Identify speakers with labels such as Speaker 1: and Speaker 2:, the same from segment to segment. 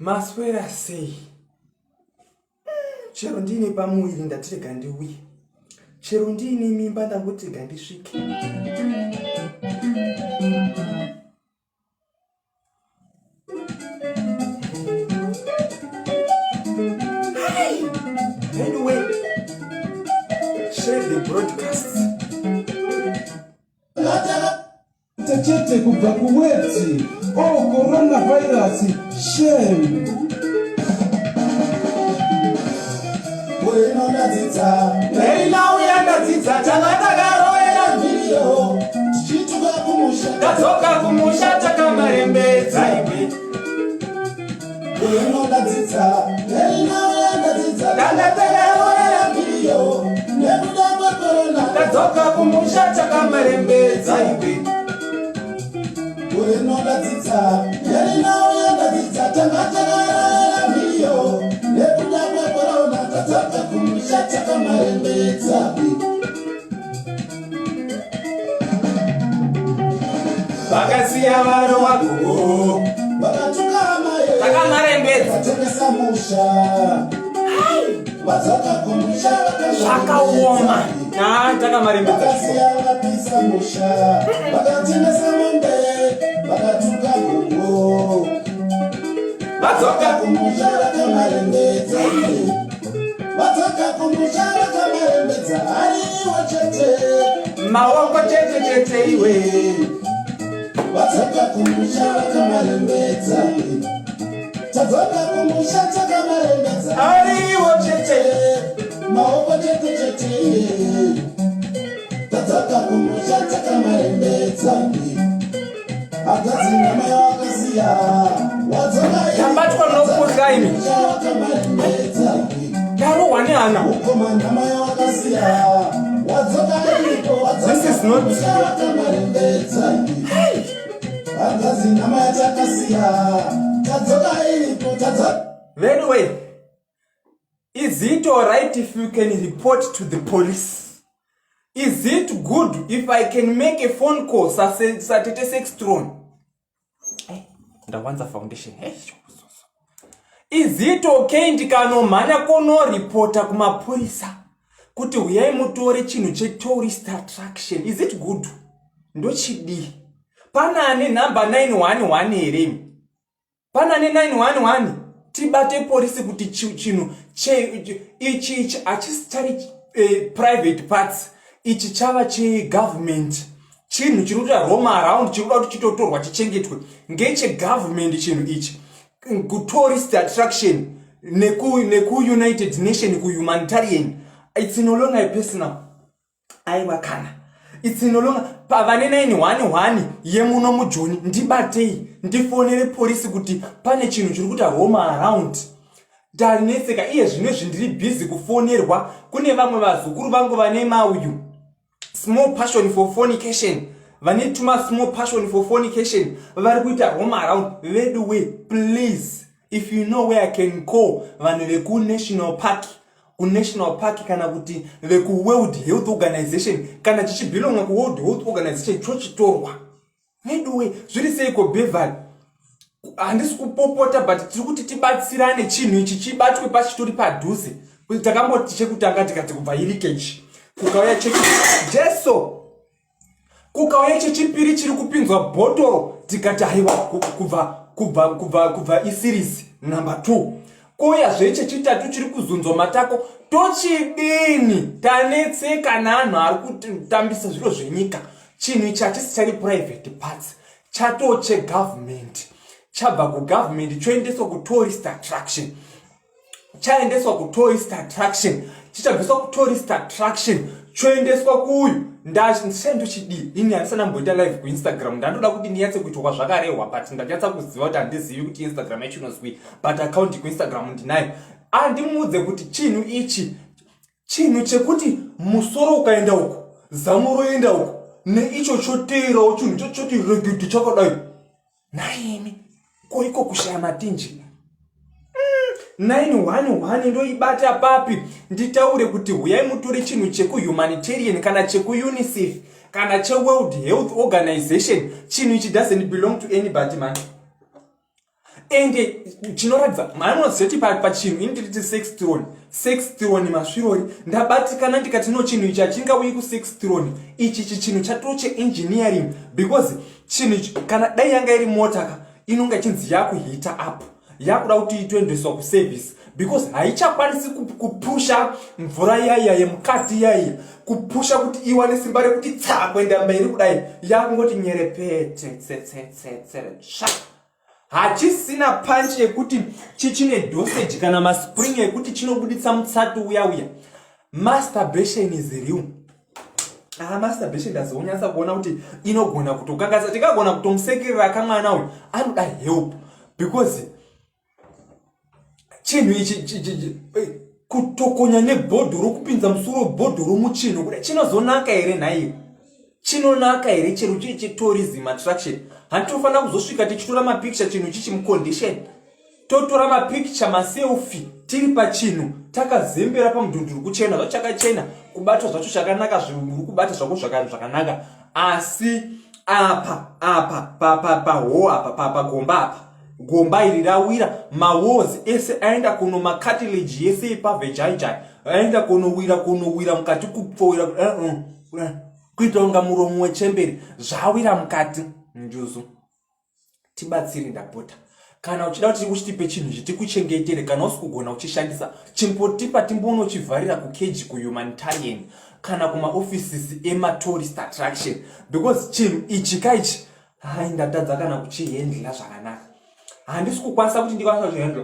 Speaker 1: Maswera sei? Chero ndiine pamuviri ndati rega ndiuye. Chero ndiine mimba ndangoti rega ndisvike. Anyway, share the broadcast.
Speaker 2: Chete kubva kuwedzi. Oh, coronavirus, shame.
Speaker 3: Gore ndadzidza.
Speaker 1: Ndinauya ndadzidza tanga takaroera
Speaker 3: mhiriyo tichituka kumusha.
Speaker 1: Tadzoka kumusha takamarembedza iwe.
Speaker 3: Gore ndadzidza. Ndinauya ndadzidza
Speaker 1: tanga takaroera
Speaker 3: mhiriyo nekuda kwekorona.
Speaker 1: Tadzoka kumusha takamarembedza iwe.
Speaker 3: Gore ndadzidza. Ndinauya ndadzidza tanga takaroera mhiriyo nekuda kwekorona. Tadzoka kumusha takamarembedza iwe.
Speaker 1: Vakasiya varowa gogo
Speaker 3: Vakatuka hama ye.
Speaker 1: Takamarembedza.
Speaker 3: Vakatengesa musha. Vadzoka kumusha vakamarembedza.
Speaker 1: Zvakaoma. Ah, takamarembedza.
Speaker 3: Vakasiya vapisa musha. Vakatengesa mombe. Vakatuka gogo.
Speaker 1: Vadzoka
Speaker 3: kumusha vakamarembedza. Vadzoka kumusha vakamarembedza. Ariwo chete.
Speaker 1: Maoko chete chete iwe.
Speaker 3: Vadzoka kumusha vakamarembedza. Tadzoka kumusha takamarembedza.
Speaker 1: Ariwo chete.
Speaker 3: Maoko chete chete. Tadzoka kumusha takamarembedza. Hanzvadzi nyama yawakasiya. Wadzoka
Speaker 1: Tabatwa nokutya imi.
Speaker 3: Kumusha wakamarembedza.
Speaker 1: Ndarohwa nehana.
Speaker 3: Ukoma nyama yawakasiya. Wadzoka iripo. Wadzoka
Speaker 1: This is not-
Speaker 3: kumusha wakamarembedza. Hanzvadzi nyama yatakasiya. Tadzoka iripo. Tadzoka.
Speaker 1: Anyway, is it alright if you can report to the police? Is it good if I can make a phone call satete Sextron? Eh, ndawanza foundation. Hey, so, so. Is it okay ndikanomhanya konoripota kumapurisa kuti huyai mutore chinhu chetourist attraction? Is it good? Ndochidii? Pana ane nhamba 911 here imi? Pana ane 911 tibate polisi kuti chinhu ichi ichi hachisi chari private parts, ichi chava chegovernment, chinhu chiri kuita roam around, chiri kuda kuti chitotorwa chichengetwe ngechegovernment chinhu ichi kutourist attraction nekuUnited Nation, kuhumanitarian. It's no longer a personal. Aiwa kana it's no longer. Pavane 911 yemuno muJoni, ndibatei ndifonere polisi kuti pane chinhu chiri kuita roam around. Ndanetseka iye zvino izvi, ndiri busy kufonerwa. Kune vamwe vazukuru vangu vane mauyu small passion for fornication, vane tuma small passion for fornication, vari kuita roam around. Veduwe, please, if you know where I can call vanhu vekunational park, kunational park, kana kuti vekuWorld Health Organization, kana chichibelonga kuWorld Health Organization, chochitorwa. Veduwe, zviri seiko Beverly? Handisi kupopota, but tiri kuti tibatsirane chinhu ichi chibatwe pachitori padhuze. Kuti takamboti chekutanga tikati kubva irikeji, kukauya chechi Jesu, kukauya chechipiri chiri kupinzwa bhotoro, tikati haiwa, kubva iseries number 2, kouyazve chechitatu chiri kuzunzwa matako. Tochidini? Tanetseka naanhu ari kutambisa zviro zvenyika. Chinhu ichi hachisi chari private parts, chatoo chegovernment. Chabva kugovernment choendeswa kutourist attraction, chaendeswa kutourist attraction, chichabviswa kutourist attraction choendeswa kuuyu. Ndachandochidii ini? Handisana mboita live kuInstagram. Ndandoda kuti ndinyatse kuitwa kwazvakarehwa, but ndanyatsa kuziva kuti handizivi kuti Instagram yacho inozwi, but account kuInstagram ndinayo. Andimuudze kuti chinhu ichi, chinhu chekuti musoro ukaenda uku, zamu roenda uku, neicho choteerawo chinhu chochoti regedhi chakadai. Naimi, koiko kushaya matinji? 911 ndoibata papi nditaure kuti huyai mutore chinhu chekuhumanitarian kana chekuUNICEF kana cheWorld Health Organization? Chinhu ichi doesn't belong to anybody, man. Ende chinoratidza maanozoti pachinhu ini ndiriti sextron sextron masvirori ndabatikana ndikati no chinhu ichi hachingauyi kusextron ichi chichinhu chatoo cheengineering because chinhu ichi kana dai yanga iri mota ka inonga ichinzi yakuhita up yakuda kuti itoendeswa kuservice because haichakwanisi kupusha mvura yaiya yemukati yaiya kupusha kuti iwane simba rekuti tsaa kuenda mberi kudai yakungoti nyerepete tsetsetsetsere tsva hachisina punch yekuti chichine dosage kana maspring ekuti chinobuditsa mutsati uya uya masturbation is real ah, masturbation ndazonyatsa kuona kuti inogona kutokanganisa tingagona kutomusekerera kamwana uyu anoda help because chinhu ichi eh, kutokonya nebhodhoro kupinza musoro bhodhoro muchinhu kuda chinozonaka here nhaiwe chinonaka here chero chiri chetourism attraction handitofanira kuzosvika tichitora mapicture chinhu chichi mucondition totora mapicture maselfi tiri pachinhu takazembera pamudhunduru kuchena zvacho chakachena kubatwa zvacho chakanaka zviri kubata zvako zvakanaka asi apa apa paho apa pagomba apa gomba iri rawira mawalls ese aenda kuno macartilage yese ipavhejaijai aenda kunowira kunowira mukati kupfowera eh, eh, eh, kuita kunga muromo wechemberi zvawira mukati njuzu tibatsire ndapota kana uchida kuti uchitipe chinhu ichi tikuchengetere kana usi kugona uchishandisa chimbotipa timbonochivharira kukeji kuhumanitarian kana kumaoffices ematourist attraction because chinhu ichi kaichi hai ndatadza kana kuchihendla zvakanaka handisi kukwanisa kuti ndikwanisa kuchihendla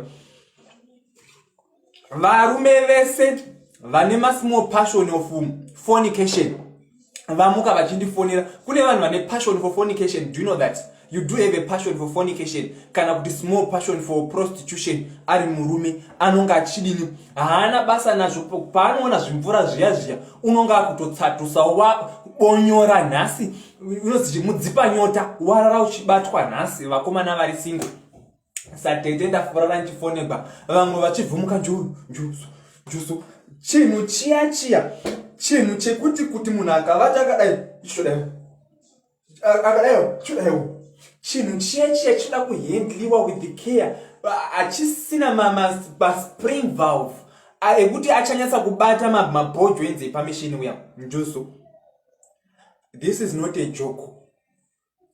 Speaker 1: varume vese vane masmall passion of fornication vamuka vachindifonera kune vanhu vane passion for fornication do you know that you do have a passion for fornication kana kuti small passion for prostitution ari murume anonga achidini haana basa nazvo paanoona zvimvura zviya zviya unonga akutotsatusa wabonyora nhasi unozi mudzipa nyota warara uchibatwa nhasi vakomana vari single satete ndafurara ndichifonegwa vamwe vachivhumuka njuzu njuzu chinhu chiya chiya chinhu chekuti kuti munhu akavata akadai ichodai akadaiwo chodaiwo chinhu chiya chiya chinoda kuhandliwa with the care hachisina maspring valve ekuti achanyatsa kubata mabhojoinzi epamishini uya njuzu this is not a joke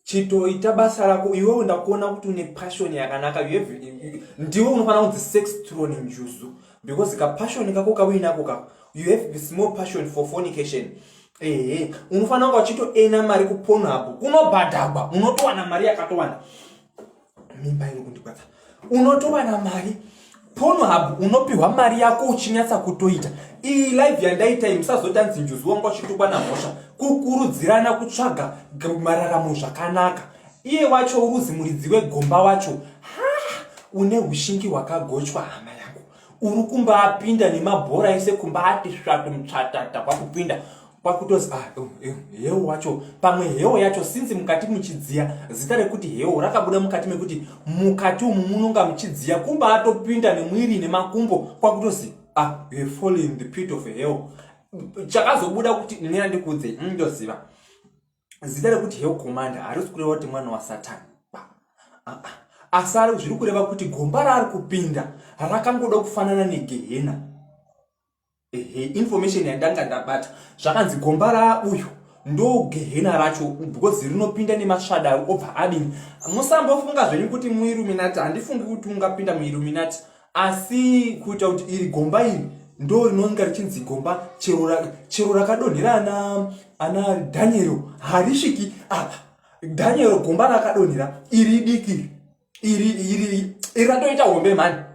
Speaker 1: chitoita basa rako iwewe ndakuona kuti une passion yakanaka ndiwe unofanira kunzi sex throne njuzu because kapassion kako kauinako kako you have the small passion for fornication ehe unofanira kunga uchitoena mari kupornhub kunobhadhagwa unotowana mari yakatowanda mimba iri kundikwadza unotowana mari Pornhub unopiwa mari yako uchinyatsa kutoita iyi live yandaita iyi musazotanzi njuzu wanga uchitukwa namhosva kukurudzirana kutsvaga mararamo zvakanaka iye wacho uruzi muridzi wegomba wacho ha une ushingi hwakagochwa hama yangu uri kumba apinda nemabhora ese kumba ati svatu mutsvatata kwakupinda kwakutozi ah, oh, eh, hewo wacho pamwe hewo yacho since mukati muchidziya zita rekuti hewo rakabuda mukati mekuti mukati umu munonga muchidziya kumba atopinda nemwiri nemakumbo kwakutozi ah, you fall in the pit of hell chakazobuda kuti nina ndikudze mm, ndoziva zita rekuti hell commander harisi kureva kuti mwana wasatani ah, ah. asi zviri kureva kuti gomba raari kupinda rakangoda kufanana negehena Ehe, information yandanga ndabata zvakanzi gomba rauyu ndo gehena racho because rinopinda nemasvadaro obva adini musambofunga zvenyu kuti muiluminati handifungi kuti ungapinda muiluminati asi kuita kuti iri gomba iri ndo rinonga richinzi gomba chero rakadonhera ana ana daniel harisviki apa daniel gomba rakadonhera iri diki iri iri iri ratoita hombe mhani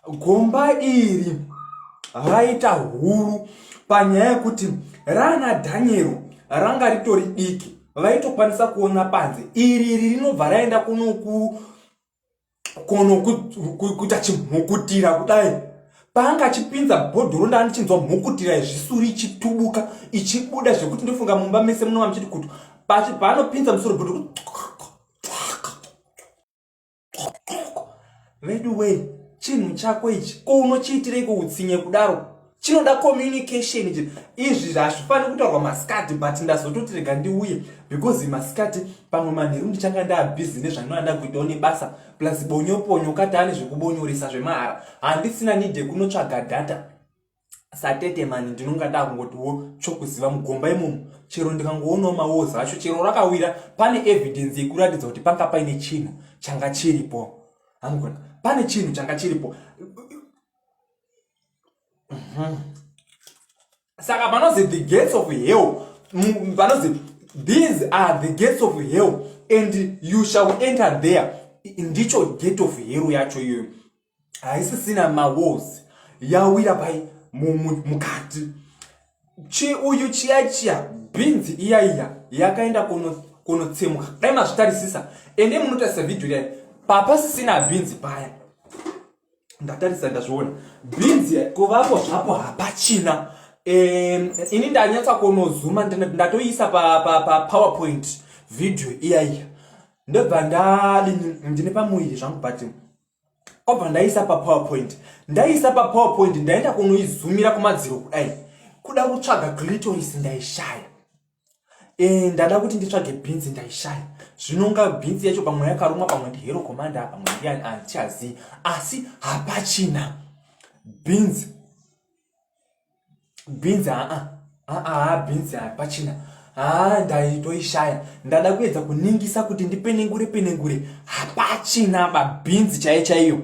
Speaker 1: Gomba iri raita huru panyaya yekuti rana Dhanyero ranga ritori diki vaitokwanisa kuona panze iri iri rinobva raenda kunoku kunokuita chimhukutira kudai paanga achipinza bhodhoro ndaandichinzwa mhukutira zvisuri ichitubuka ichibuda zvekuti ndofunga mumba mese munova muchiti kutu paanopinza musoro bhodhoro vedu wee chinhu chako ichi ko unochiitireiko utsinye kudaro Chinoda communication ichi. Izvi hazvifaniri kutaurwa masikati, but ndazototi rega ndiuye because masikati pamwe manheru ndichanga ndaabhizi nezvandinoda ndakuitawo nebasa, plus bonyoponyo kati ane zvekubonyoresa zvemahara. Handisina need yekunotsvaga data satete mani, ndinonga ndakungotiwo chokuziva mugomba imomo. Chero ndikangoonawo mawozi acho, chero rakawira, pane evidence yekuratidza kuti panga paine chinhu changa chiripo. Hamugona, pane chinhu changa chiripo. Saka panozi the gates of hell, panozi these are the gates of hell and you shall enter there, ndicho gate of hell yacho iyoyo. Haisisina mawalls, yawira pai? Mukati. Chi uyu chiya chiya bhinzi iya iya yakaenda kunotsemuka. Dai mazvitarisisa, ende munotarisa vhidhiyo iyai, papasisina bhinzi paya. Ndatarisa, ndazviona, bhinzi kuvapo zvapo hapachina. Ini ndanyatsa kunozuma, ndatoisa paPowerPoint pa video iya iya, ndobva ndadini, ndine pamuviri zvangu, but obva ndaisa paPowerPoint, ndaisa paPowerPoint, ndaenda kunoizumira kumadziro kudai, kuda kutsvaga clitoris, ndaishaya. Ndada kuti nditsvage bhinzi, ndaishaya. Zvinonga bhinzi yacho pamwe yakarumwa, pamwe ndihero commander, pamwe ndiani, handichazivi, asi hapachina bhinzi. Bhinzi aa aa, bhinzi hapachina. Haa, ndaitoishaya. Ndada kuedza kuningisa kuti ndipenengure penengure, hapachina babhinzi chaiyo chaiyo,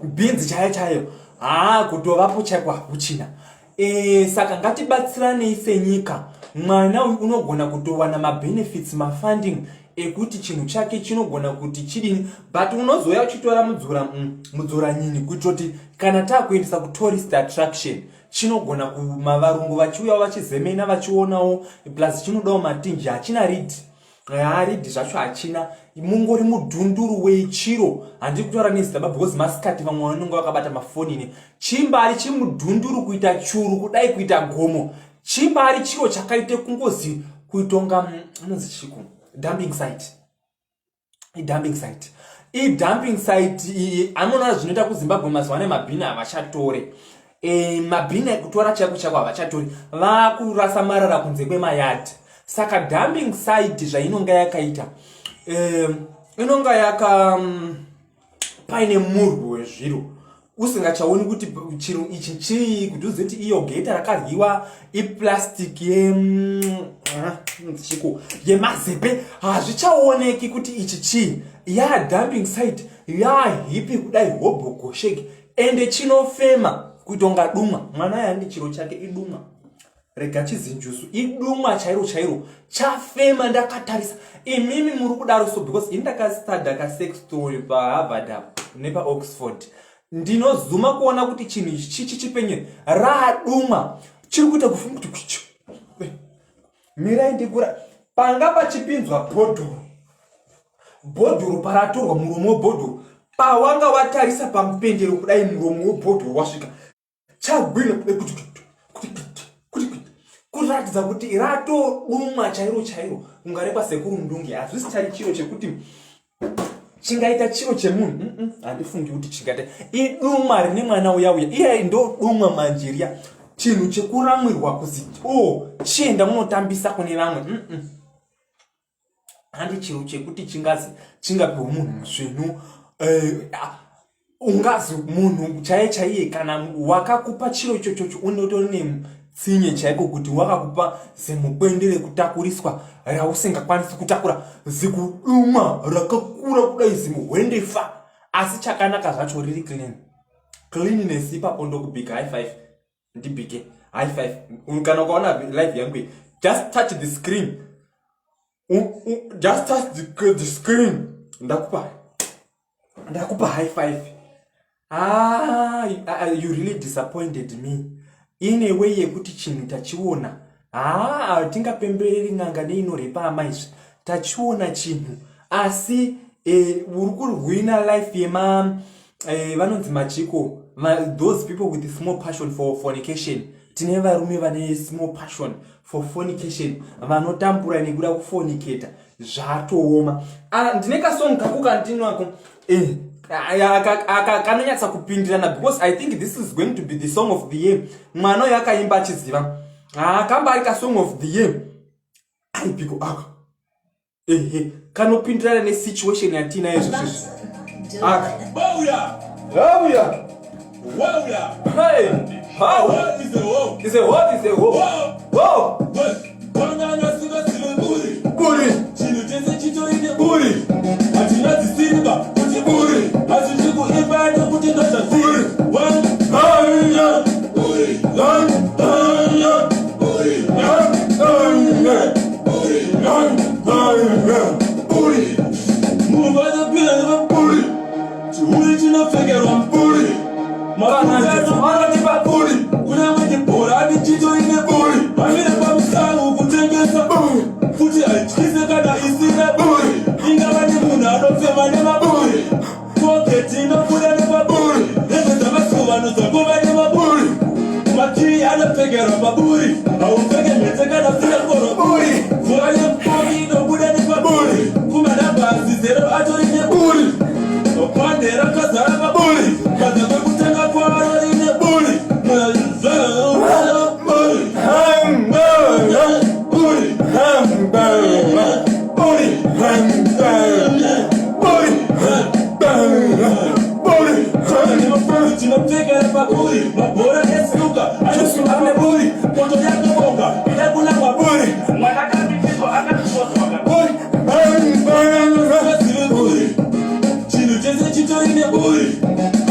Speaker 1: bhinzi chaiyo chaiyo. Haa, kutovapo chaiko hakuchina. Saka ngatibatsiranei senyika. Mwana uyu unogona kutowana mabenefits, mafunding ekuti chinhu chake chinogona kuti chidini, but unozouya uchitora mudzora, mudzora nyini, kuitoti kana taakuendesa kutourist attraction, chinogona kumavarungu vachiuyawo vachizemena vachionawo. Plus chinodawo matinji, hachina ridhi, haridhi zvacho hachina, mungori mudhunduru wechiro. Handiri kutaura nezita ba because masikati vamwe vanonge vakabata mafonini. Chimbari chimudhunduru kuita churu kudai, kuita gomo, chimbari chiro chakaite kungozi kuitonga anonzi chiko, dumping site, idumping site, idumping site. Amunoona zvinoita kuZimbabwe mazuva ane mabhini havachatore. Mabhini ekutora chaiko chaiko havachatori, vakurasa marara kunze kwemayadhi. Saka dumping site zvainonga yakaita, inonga yaka paine murwi wezviro usingachaoni kuti chiro ichi chii, kuti uzive kuti iyo geta rakaryiwa, iplastic chiko yemazepe, hazvichaoneki kuti ichi chii. Ya dumping site yahipi kudai, hobhogosheki, ende chinofema kuitonga dumwa. Mwana yandi chiro chake idumwa, rega chizinjusu, idumwa chairo chairo, chafema. Ndakatarisa, imimi muri kudaro so because ini ndakastadha kasex story paHarvard apo nepaOxford, ndinozuma kuona kuti chinhu ichi chichi chipenye raadumwa, chiri kuita kufunga kuti mirai ndikura. Panga pachipinzwa bhodhoro, bhodhoro paratorwa, muromo webhodhoro pawanga watarisa pamupendero kudai, muromo webhodhoro wasvika, chagwina kudai, kuti kuti kuratidza kuti ratodumwa chairo chairo, ungarekwa sekuru Ndunge. Hazvisi chari chiro chekuti chingaita chiro chemunhu. Handifungi kuti chingaita idumwa rine mwana uya uya. Iye ndo dumwa manjiriya, chinhu chekuramwirwa kuzi o oh, chienda munotambisa kune vamwe. Handi chiro chekuti chingazi chingapiwa munhu musvinu. Ungazi munhu chaiye chaiye kana wakakupa chiro ichochocho unotori nemutsinye chaiko, kuti wakakupa zimukwende rekutakuriswa rausingakwanisi kutakura, zikudumwa rakakura kudai, zimuhwendefa. Asi chakanaka zvacho riri clean, cleanness ipapo. Ndokubika high five, ndibike high five. Kana ukaona live yangu, just touch the screen, just touch the screen, ndakupa high five. Ah, you really disappointed me in a way yekuti chinhu tachiona, haa, tingapembereri n'anga neinorepa amaizvi. Tachiona chinhu, asi uri kurwina life yema vanonzi machiko, those people with small passion for fornication. Tine varume vane small passion for fornication vanotambura nekuda kufornicata, zvatooma. Ah, ndine kasong kako kandinwako. Kanonyatsa kupindirana because I think this is going to be the song of the year. Mwana uyo akaimba achiziva. Haa, kamba ari kasong of the year. Aripiko aka? Ehe, kanopindirana nesituation yatinayo izvozvizvi. Aka.
Speaker 2: Bauya!
Speaker 1: Hauya!
Speaker 2: Wauya!
Speaker 1: Hey! How?
Speaker 2: What is the hope?
Speaker 1: Is a what is a ho?
Speaker 2: Whoa!
Speaker 1: Ho!
Speaker 2: Wangana singazive buri.
Speaker 1: Buri!
Speaker 2: Chinhu chese chitori neburi.
Speaker 1: Buri!
Speaker 2: Hatina dzisiriba kuti
Speaker 1: Buri!
Speaker 2: Asi tiri kuimba nekuti ndozvazviri.
Speaker 1: Buri!
Speaker 2: One,
Speaker 1: Hanya!
Speaker 2: buri,
Speaker 1: Hanya!
Speaker 2: buri,
Speaker 1: Hanya!
Speaker 2: buri.
Speaker 1: Hanya! Buri!
Speaker 2: Munhu anopinda nemaburi.
Speaker 1: Buri!
Speaker 2: Chihuri chinopfekerwa
Speaker 1: Buri!
Speaker 2: Mafuta
Speaker 1: Vanotipa buri!
Speaker 2: Kunyangwe chibhorani chitori neburi. Vamire pamusango kutengesa.
Speaker 1: Buri!
Speaker 2: Futi haityise kana isina
Speaker 1: Buri!
Speaker 2: Ingava nemunhu anofema nemaburi. Poketi inobuda nepaburi. Hembe dzamazuvano dzakuva nemaburi. Makiyi anopfekerwa paburi. Haupfeke mhete kana usina korwa.
Speaker 1: Buri!
Speaker 2: Mvura yemupombi inobuda nepaburi. Kumanabhazi zero atori neburi.
Speaker 1: Buri!
Speaker 2: Bhande rakazara maburi.
Speaker 1: Buri!
Speaker 2: Panze kwekutenga kwaro rine
Speaker 1: Buri!
Speaker 2: buri.
Speaker 1: Hamburger!
Speaker 2: Buri.
Speaker 1: Hamburger! Buri! Hamburger! Buri! Hamburger! Buri!
Speaker 2: Tinopfekera paburi. Mabhora esuka anosunga neburi. Poto yakabonga yakunakwa
Speaker 1: Buri!
Speaker 2: Mwana akabikiswa akatoswa.
Speaker 1: Buri! Hamburger!
Speaker 2: Vazive buri. Chinhu chese chitori neburi.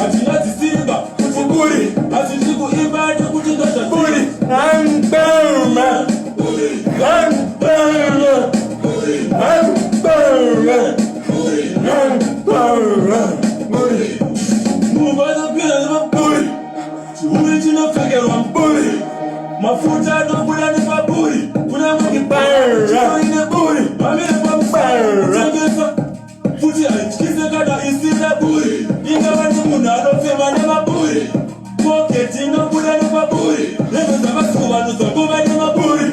Speaker 2: Hatina dzisiriba kuti
Speaker 1: Buri!
Speaker 2: Asi tiri kuimba nekuti ndozvazviri.
Speaker 1: Buri! Hamburger!
Speaker 2: Buri.
Speaker 1: Hamburger!
Speaker 2: Buri.
Speaker 1: Hamburger!
Speaker 2: Buri.
Speaker 1: Hamburger! Buri!
Speaker 2: Munhu anopinda nemaburi.
Speaker 1: Buri!
Speaker 2: Chihuri chinopfekerwa
Speaker 1: Buri!
Speaker 2: Mafuta anobuda nepaburi. Kunyangwe chitori neburi. Vamire pamusango kutengesa. Futi haityise kana isina buri. Ingava nemunhu anofema nemaburi. Poketi inobuda nepaburi. Hembe dzamazuvano dzakuva nemaburi.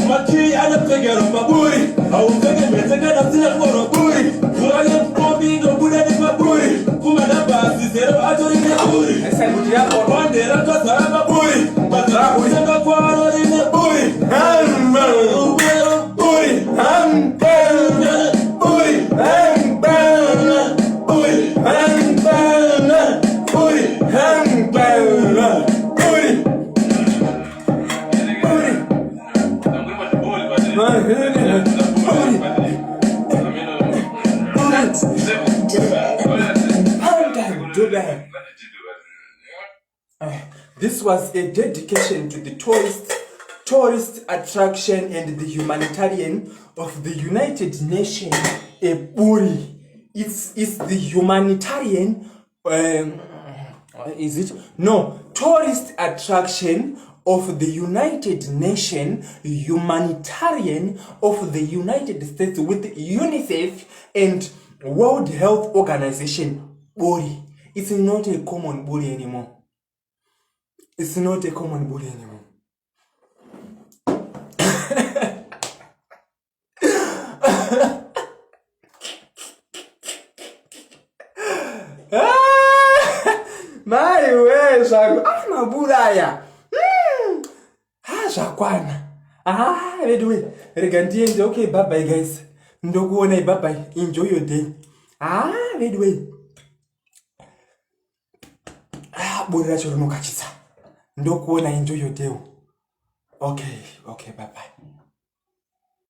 Speaker 2: Makiyi anopfekerwa paburi. Haupfeke mhete kana usina korwa.
Speaker 1: Buri!
Speaker 2: Mvura yemupombi inobuda nepaburi. Kumanabhazi zero atori neburi. Bhande rakazara maburi. Kutenga kwaro rine
Speaker 1: Buri! Hamburger! Buri! Hamburger! Buri! Hamburger! Buri! Hamburger! Buri! Hamburger! Buri! Buri! Buri! Buri! This was a dedication to the tourist attraction and the humanitarian of the United Nations, Eburi. It's the humanitarian, is it? No, tourist attraction of the United Nations, humanitarian of the United States with UNICEF and World Health Organization, Buri. It's not a common Buri anymore. It's not a common buri anymore. Ah, mai we zvangu, ah, maburi aya. Ah, zvakwana. Ah, veduwe, rega ndiende. Okay, bye bye guys. Ndokuonai, bye bye. Enjoy your day. Ah, veduwe. Ah, buri racho rinokachisa. Ndokuona, enjoy your day. Okay, bye bye.